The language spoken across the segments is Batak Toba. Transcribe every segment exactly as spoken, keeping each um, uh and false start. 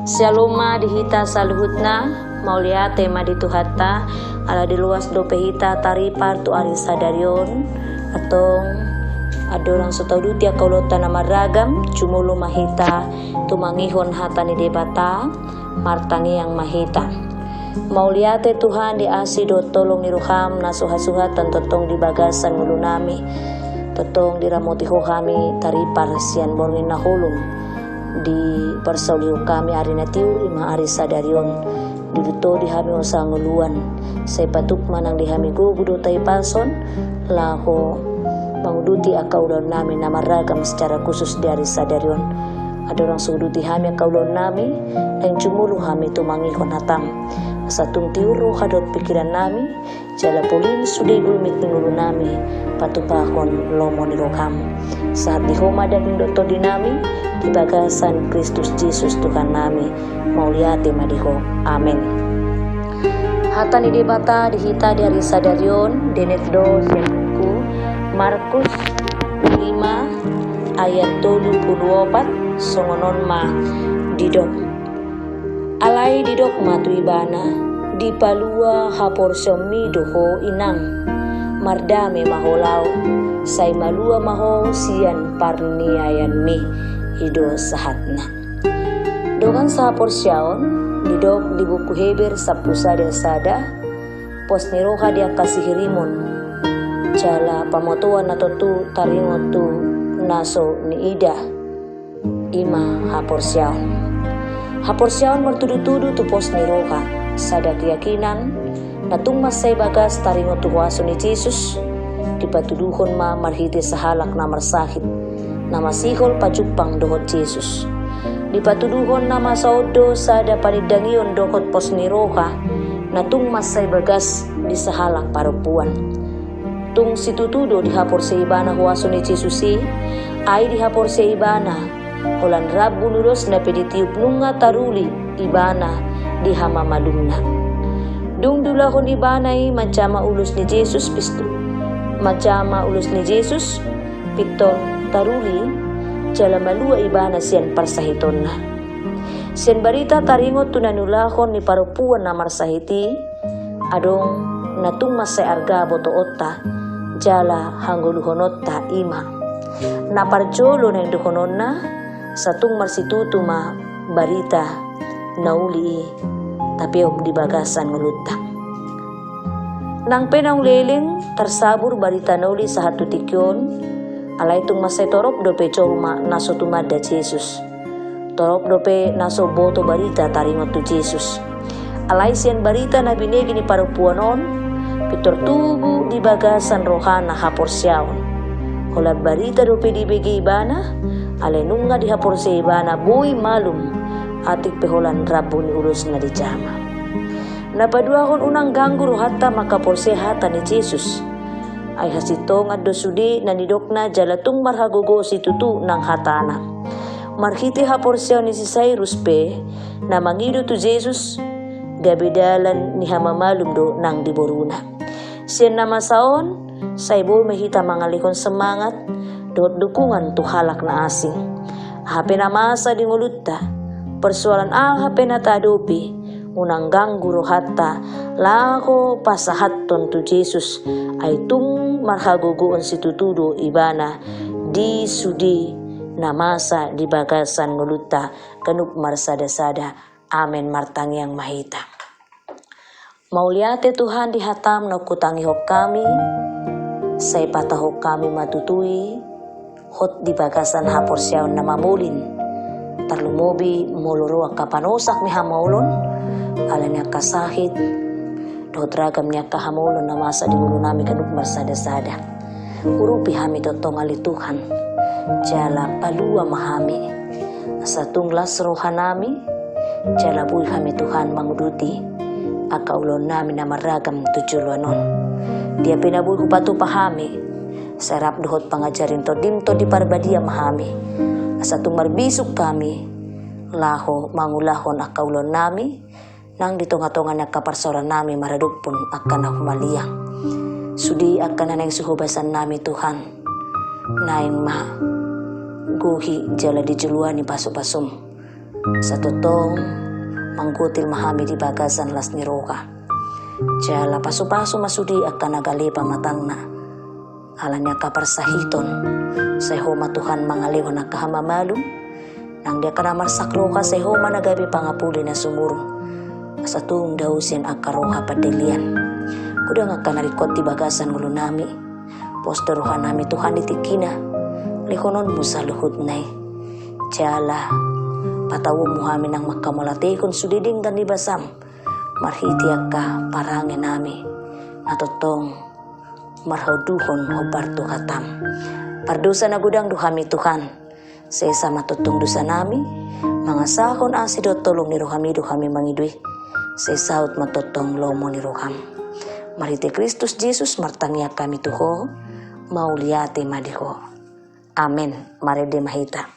Syalom ma di hita saluhutna, mauliate ma di Tuhanta, ala diloas dope hita taripar tu ari sadari on, antong andorang so tauduti angka ulaonta na marragam, jumolo ma hita tumangihon hata ni Debata, martangiang ma hita. Mauliate Tuhan di asi dohot holong ni roham na so hasuhuton tongtong di bagasan ngolunami, tongtong diramoti ho hami taripar sian borngin na holom. Diparsaulihon hami ari na tiur, i ma ari sadari on. Dilehon ho di hami hosa ngoluan, sai patuk ma nang di hami gogo dohot hahipason, laho manguduti angka ulaonnami na marragam secara khusus di ari sadari on. Andorang so uduti hami angka ulaonnami, naeng jumolo hami tumangihon hatam. Asa tung tiur roha dohot pingkirannami, jala polin sude gulmit ni ngolunami, patupahon lomo ni roham. Sahat di ho ma daging dohot tondinami, di bagasan Kristus Jesus Tuhannami, mauliate ma di ho. Amen. Hata ni Debata di hita di ari sadari on, dienet do sian buku Markus lima ayat tolu pulu opat, songon on ma didok. Alai didok ma tu ibana, dipalua haporseaonmi do ho inang, mardame ma ho laho, sai malua ma ho sian parniayaanmi. I do sahatna. Dongan sahaporseaon, didok di buku Heber sampulu sada sada, pos ni roha di angka sihirimon, jala pamotoan na tontu taringot tu na so niida, i ma haporseaon. Haporseaon martudutudu tu pos ni roha, sada keyakinan, na tung mansai bagas taringot tu huaso ni Jesus, dipatuduhon ma marhite sahalak na marsahit, na masihol pajumpang dohot Jesus. Dipatuduhon na masa on do sada panindangion dohot pos ni roha, na tung mansai bagas di sahalak parompuan. Tung situtu do dihaporseai ibana huaso ni Jesus i, ai dihaporseai ibana, holan rambu ni ulosna pe ditiup nunga taruli ibana di hamamalumna. Dung diulahon ibana i manjama ulos ni Jesus pistu-, manjama ulos ni Jesus, pintor taruli, jala malua ibana sian parsahitonna. Sian barita taringot tu na niulahon ni parompuan na marsahit i, adong na tung mansai arga botoonta, jala hangoluhononta i ma. Na parjolo naeng dohononna, asa tung marsitutu ma barita na uli i tapeop di bagasan ngolunta. Nang pe naung leleng tarsabur barita na uli sahat tu tingki on, alai tung mansai torop dope jolma na so tumanda Jesus. Torop dope na so boto barita taringot tu Jesus. Alai sian barita na binege ni parompuan on, pintor tubu di bagasan rohana haporseaon. Holan barita dope dibege ibana, alai nunga dihaporseai ibana boi malum, atik pe holan rambu ni ulosna dijama. Na paduahon, unang ganggu rohanta mangkaporseai hata ni Jesus. Ai hasintongan do sude na nidokna jala tung marhagogoon situtu nang hatana. Marhite haporseaon ni si Sairus pe, na mangido tu Jesus, gabe dalan ni hamamalum do nang di boruna. Sian na masa on, sai boi ma hita mangalehon semangat dohot dukungan tu halak na asing. Aha pe na masa di ngolunta, persoalan aha pe na taadopi, unang ganggu rohanta laho pasahathon tu Jesus, ai tung marhagogoon situtu do ibana di sude na masa di bagasan ngolunta ganup marsadasada. Amen. Martangiang ma hita. Mauliate Tuhan di hatam naung hutangihon hami, sai patahon hami ma tutu i hot di bagasan haporseaon na mamolin. Tarlumobi molo ro angka panosak ni hamaolon, ala ni angka sahit dohot ragam ni angka hamaolon na masa di ngolunami ganup marsadasada. Urupi hami tongtong ale Tuhan, jala palua ma hami, asa tung las rohanami, jala boi hami Tuhan manguduti angka ulaonnami na marragam tu joloan on. Dia pe na boi hupatupa hami, sai rap dohot pangajari ni Tondim Tondi Parbadia ma hami, asa tung marbisuk hami laho mangulahon angka ulaonnami, nang di tongatonga ni angka parsaorannami maradophon angka na humaliang. Sude angka na naeng so hubasannami Tuhan, naeng ma gohi jala dijoloani pasupasum. Asa tongtong manggotil ma hami di bagasan las ni roha. Jala pasupasu ma sude angka na gale pamatangna. Ala ni angka parsahiton, sai Ho ma Tuhan mangalehon angka hamamalum, nang di angka na marsak roha sai Ho ma na gabe pangapuli na sumurung. Asa tung dao sian angka roha pandelean. Godang angka na ringkot di bagasan ngolunami. Pos do rohanami Tuhan di tingkina, lehononmu saluhutna i. Jala patauonmu hami nang manghamauliatehon sude denggan ni basam, marhite angka parangenami na tongtong marhaduhon hombar tu hatam. Pardosa na godang do hami Tuhan. Sesa ma tongtong dosanami, mangasahon asi dohot holong ni rohami do hami mangido i. Sai saut ma tongtong lomo ni roham. Marhite Kristus Jesus martangiang hami tu Ho, mauliate ma di Ho. Amen. Marende ma hita.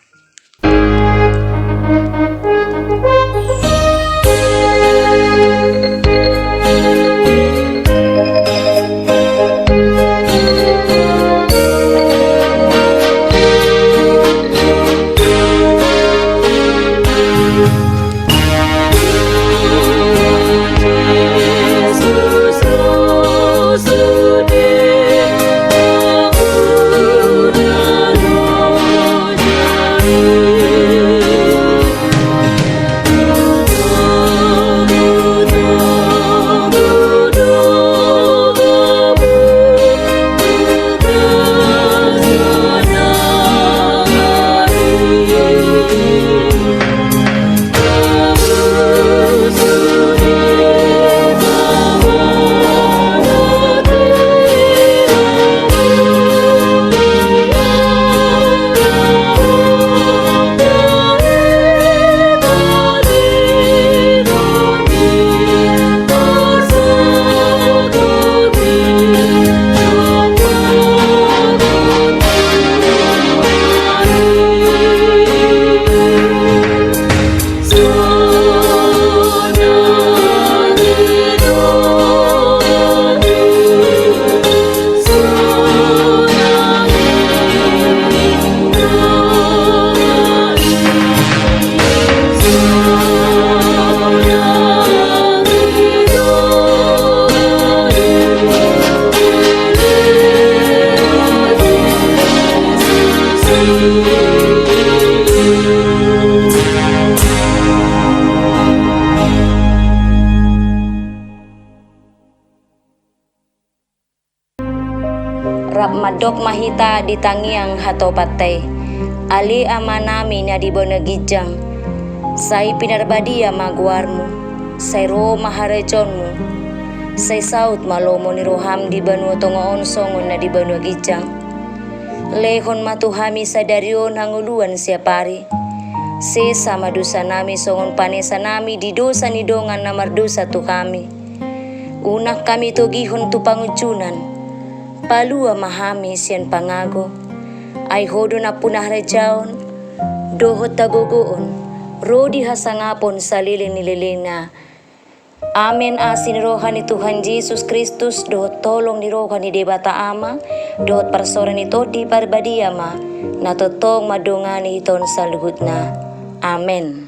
Rap mandok ma hita di tangiang hatopanta i. Ale Amanami na di banua ginjang, sai pinarbadia ma goarmu, sai ro ma harajaonmu, sai saut ma lomo ni roham di banua tonga on songon na di banua ginjang. Lehon ma tu hami sadari on hangoluan siapari. Sesa ma dosanami songon panesanami di dosa ni dongan na mardosa tu hami. Unang hami togihon tu pangunjunan. Palua ma hami sian pangago. Ai Ho do nampuna harajaon dohot hagogoon ro di hasangapon saleleng ni lelengna. Amen. Asi ni roha ni Tuhan Jesus Kristus dohot holong ni roha ni Debata Ama dohot parsaoran ni Tondi Parbadia ma na tongtong mandongani hita on saluhutna. Amen.